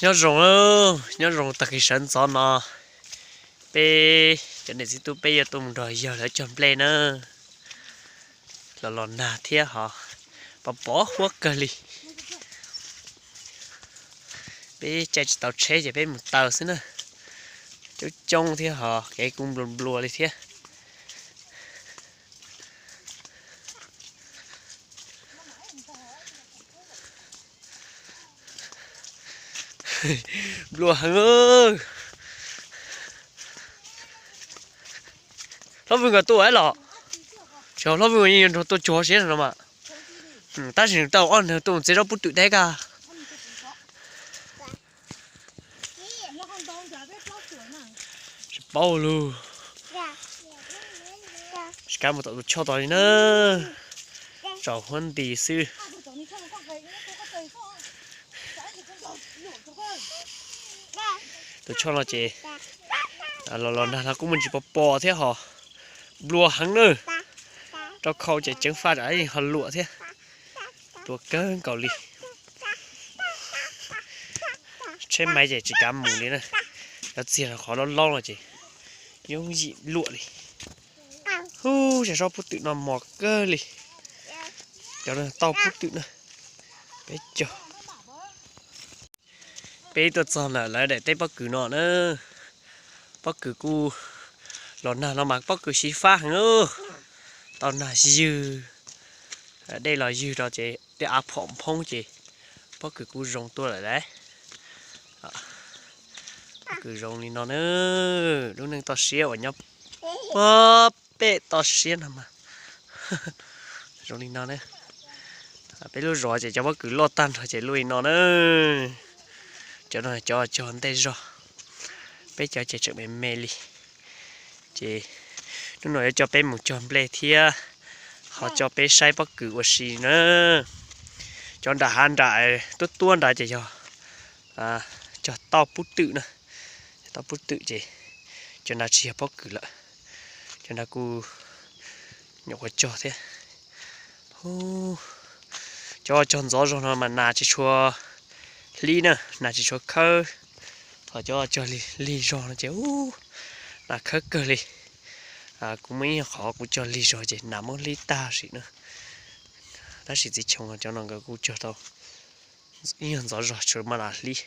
Nyob zoo, nyob zoo tag kis sawv ntxov no, peb cov niam txiv tub peb yuav tuaj mus nrog yawg lawv cog nplej na. Los los nag thiab ho pos pos huab kawg li. Peb caij tsis tau tsheb ces peb mus taw xwb na. Coob coob thiab ho kev kuj nplua nplua li thiab. Nplua heev. Hlob Vwj nkawd tuaj los? Tsis, Hlob Vwj nkawd yeej yuav nrog tuaj cuag siab no mas. Tab sis nws tau ob neeg tuaj txiav zaub pub twm teb kaj. Tsis paub lug. Tsis kav mus tom tus choj tod li na. Tsaus huab nti xwb. Tus choj no ces los los nag no kuj muaj ntsis pos pos thiab ho nplua heev na. Rau khau ces ceev faj tsam ho luam thiab. Nplua kawg nkaus li. Tsheb maiv ces tsis kav mus li na. Cov txiag qhov laub laub no ces yooj yim luam li. Hu, zaj zaub pub twm no mos kawg li. Cov no tau pub twm na. Peb cog. Peb tuaj txog ntawm lawv daim teb pob kws no na. Pob kws kuj los nag no mas pob kws xyiv fab heev. Tau nag ywg, dej los ywg rau ces tej av phom phoob ces pob kws kuj zoo tuaj lawm lauj. Pob kws zoo li no na. Lub neej toj siab uas nyob puag pem toj siab no mas zoo li no na. Peb lub zos ces cov pob kws loj tag nrho ces lub li no na. Cov no cov cog ntej zog, peb cov ces tseem me me li. Ces hnub no yuav coj peb mus cog nplej thiab ho coj peb saib pob kws ua si na. Cov nram hav nram tuab tuab nrad ces yog cog tauj pub twm na. Tauj pub twm ces cov nrad tsis yog pob kws lawm. Cov nrad kuj nyuam qhuav cog thiab. Cov cog ntxov zog no mas nas tsis tshua hlib na, nas tsis tshua khawb. Thaum cov cog lig zog no ces nas khawb kawg li. Kuv muaj ib qho kuv cog lig zog ces nas muab hlib tag sim na. Tab sis txiv choo cov no nkawd kuj cog tau ib nyuag ntxov zog tsuas muaj nas hlib.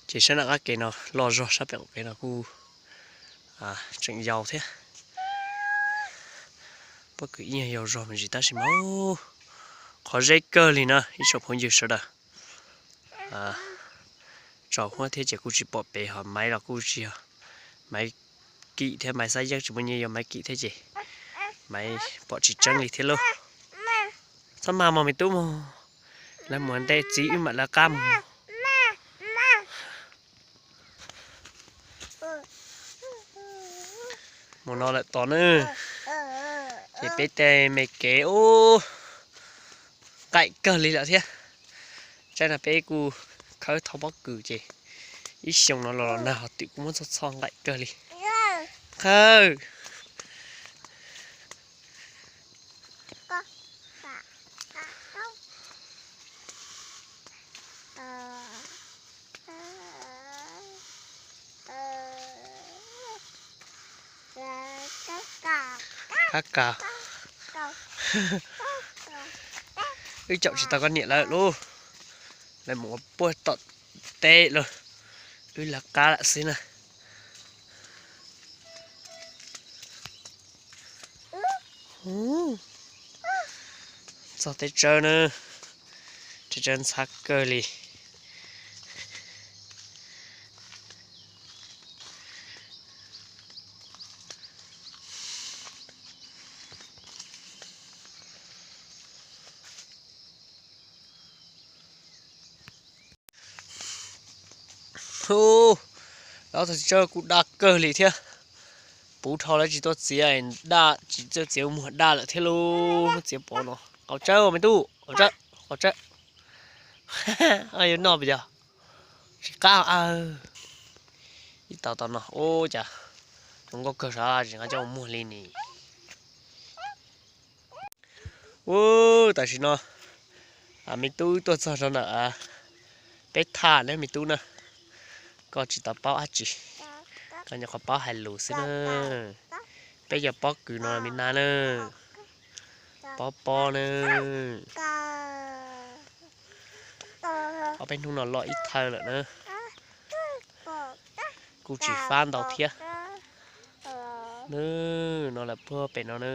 Ces sab nram qab ke no loj zog, sab pem qaum kev no kuj tseem yau thiab. Pob kws ib nyuag yau zog me ntsis tab sis mas qhov zeb kawg li na ib tsoom phooj ywg sawv daws. Tsaus huab thiab ces kuj tsis pom pem, ho maiv los kuj tsis yog maiv kim thiab, maiv xab yeeb tsis muaj nyiaj yuav maiv kim thiab ces maiv pom tsis tseeb li thiab lauj. Txhob maj mog me tub mog, lawv mus ua ntej txiv wb mam lawv qab mus. Mus no lawm tos na. Ces peb tej me kev ub nqaim kawg li lawm thiab. Tsaib no peb kuj khawb thaub pob kws ces ib xyoo no los los nag ho twm kuj muab txhoj txhoj nqaim kawg li. Khawb. Qab kas. Wb caum tsis tau koj niam lawv lauj. Lawv mus ua puag tom teb lawm, wb lawv qab lawm xwb na. Txog teb tsawb na, teb tsawb ntxhab kawg li. Hu, lawv txog teb tsawb kuj daj kawg li thiab. Puv dhau lawv tsis tuaj txiav, daj tsis tuaj txiav muag daj lawm thiab lauj. Muab txiav pov no. Qaum tsawb me tub, qaum tsawb, qaum tsawb. Yuav noj puas yog? Tsis qab. Ib tau tau no ub cas zoo nkauj kawg sav, tsis nqa coj mus muag li ni. Ub, tam sim no Me tub tuaj txog rau ntawm peb thaj na me tub na, koj tsis tau paub dab tsi, koj nyuam qhuav paub hais lus xwb na. Peb cov pob kws no me na na, pob pob na. Ob peb hnub no loj ib thawj lawm na, kuj tsis fab ntau thiab. Nws no lawm puag pem no na.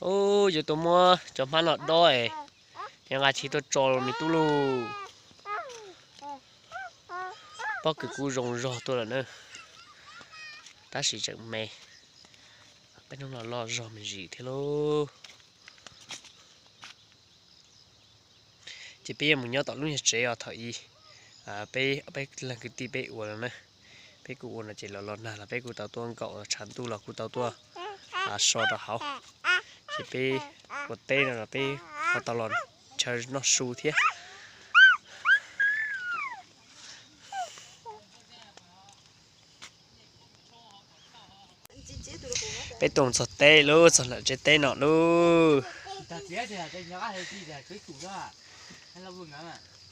Ub, yuav tuaj muab cov hmab no dob es yuav nqa chiv tuaj tso los me tub lauj. Pob kws kuj zoo zog tuaj lawm na, tab sis tseem me, peb hnub no loj zog me ntsis thiab lauj. Ces peb yuav mus nyob tom lub nyuag tsev os, thaum ub peb, peb leej kwv tij peb ua no na, peb kuj ua no ces los los nag los peb kuj tau tuaj nkaum, tshav ntuj los kuj tau tuaj so rau hauv. Ces peb ua teb no los peb ho tau los ntshaw noj su thiab. Peb tuaj txog teb lub, txog ntawm tsev teb no lub.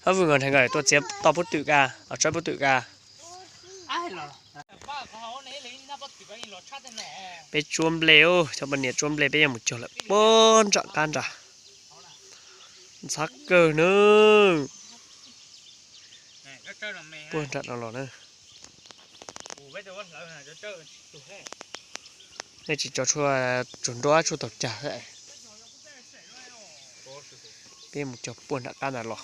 Hab vwj nkaus nrhee nkaus tuaj txiav toj pub twm ka, los tsawb pub twm ka. Peb tsuab nplej, cov poj niam tsuab nplej peb yuav mus cog lawm puag nram qab nrad. Ntxhab kawg na. Puag nram no los na. Nej tsis tso tshuaj, tsuag nruab tshuaj taug cag xwb. Peb mus cog puag nram qab ntawd los.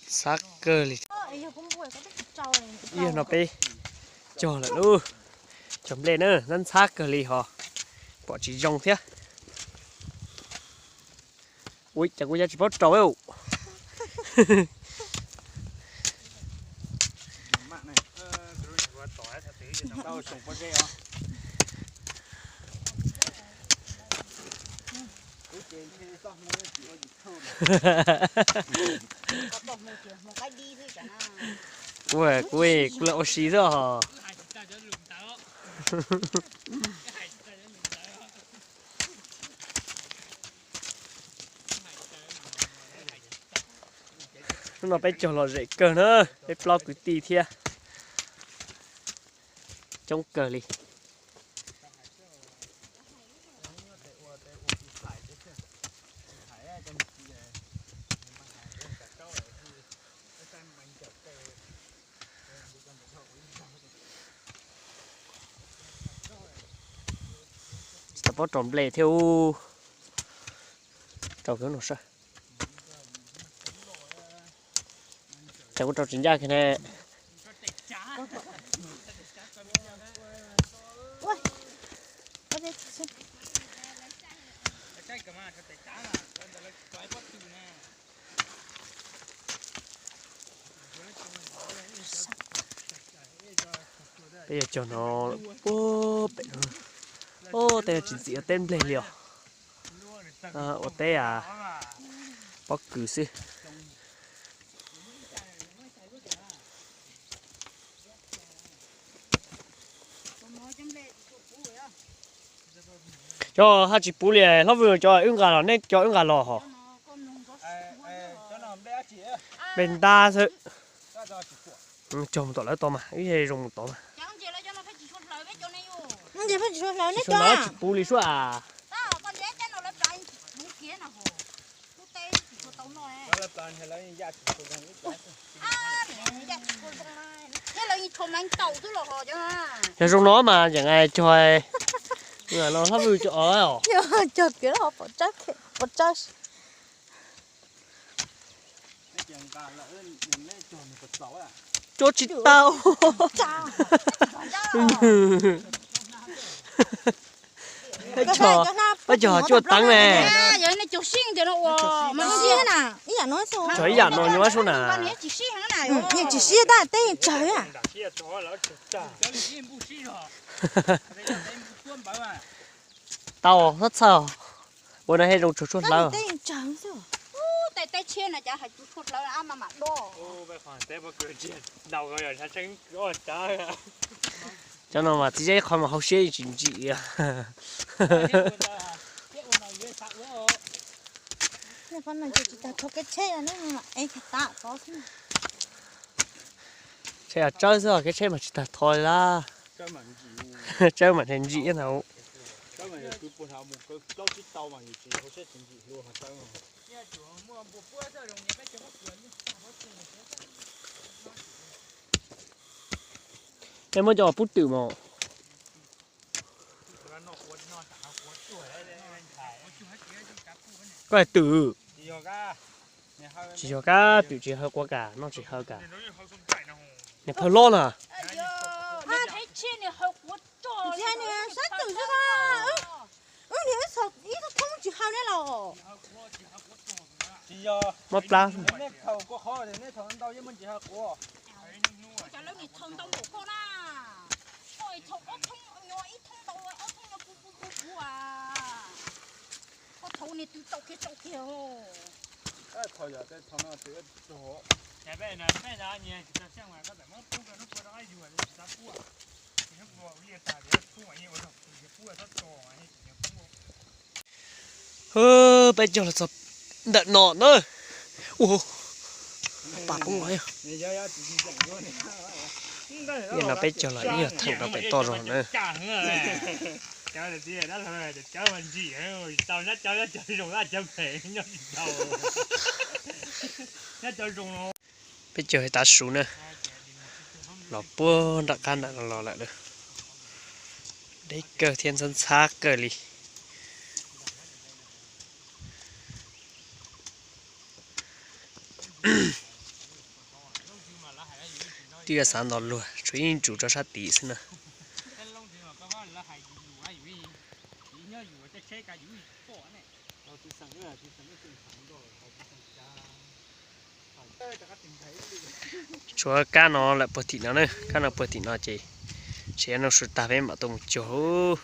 Ntxhab kawg li. Yog no peb cog lawm lub, cog nplej na, ntxhab kawg li ho pom tsis zoo thiab. Ua cas kuv ya tsis paub rau. Kuv, kuv, kuv lam ua si xwb os. Hnub no peb cog lom zem kawg na, peb plaub kwv tij thiab, coob kawg li. Tsis tau paub rau nplej thiab ub. Rau kawg no saib. Cas kuv rau tsis ncaj kiag ne. Peb yuav cog no puag pem no. Ub, tej no tsis ntxim ua teb nplej li os. Ua teb pob kws xwb. Cov haj tsis puv li, hlob Vwj cov wb nqa los, neb cov wb nqa los hos. Nplej ntab xwb. Cog mus tom lawv tod mas, wb zoo mus tod mas. Tsis puv li suab as. Yog zoo no mas yeej cog los hlob Vwj cov os. Cog kiag pov tsawb. Cog tsis tau. Pab cog cuaj teev ne. Cog ib yam no nyuaj sub na. Tsis sib tab tej tsawg. Tau, txhob txhawj. Ua no thiaj zoo tsuag tsuag hlawv. teb tshiab no cas hais tus tshuaj hlawv ab mas mam do. Cov no mas txiv zeb qhov mas hauv siab tsis ntsim. Tsis tag tho kev tsheb, tsheb tsheb xwb, kev tsheb mas tsis tag tho li lab. Tsawb mam ntsim ntau. Nej muab cov pub twm mas. Koj hais twm. Tsis yog kab, twm tsis haw quav kam, noj tsis haw kam. Niag phawj lob na. Sab twm xwb, wb niag ib tug thoob tsis haw ne los. Mob plab. Cov lawv nim thaum ntau npaum koj na, koj ib thaum ob thoob nyo ib thoob ntau ob thoob nyo puv puv puv puv a. Koj thaum niag twg tau kiag tau kiag. Peb cog los txog ntawm no na. Ua, pas poob los yog. Yog no peb cog los ib yog theem rau pem toj zog na. Peb cog tav su na, los puag nram qab nram no los lawm. Deb kawg thiab ntxhab ntxhab kawg li. Twb yuav xav nto luag, tshuav ib ntsus rau sab tid xwb na. Tshuav kab no lawm puag tim no na, kab no puag tim no ces tseem yuav noj su tag peb mam tuaj mus cog.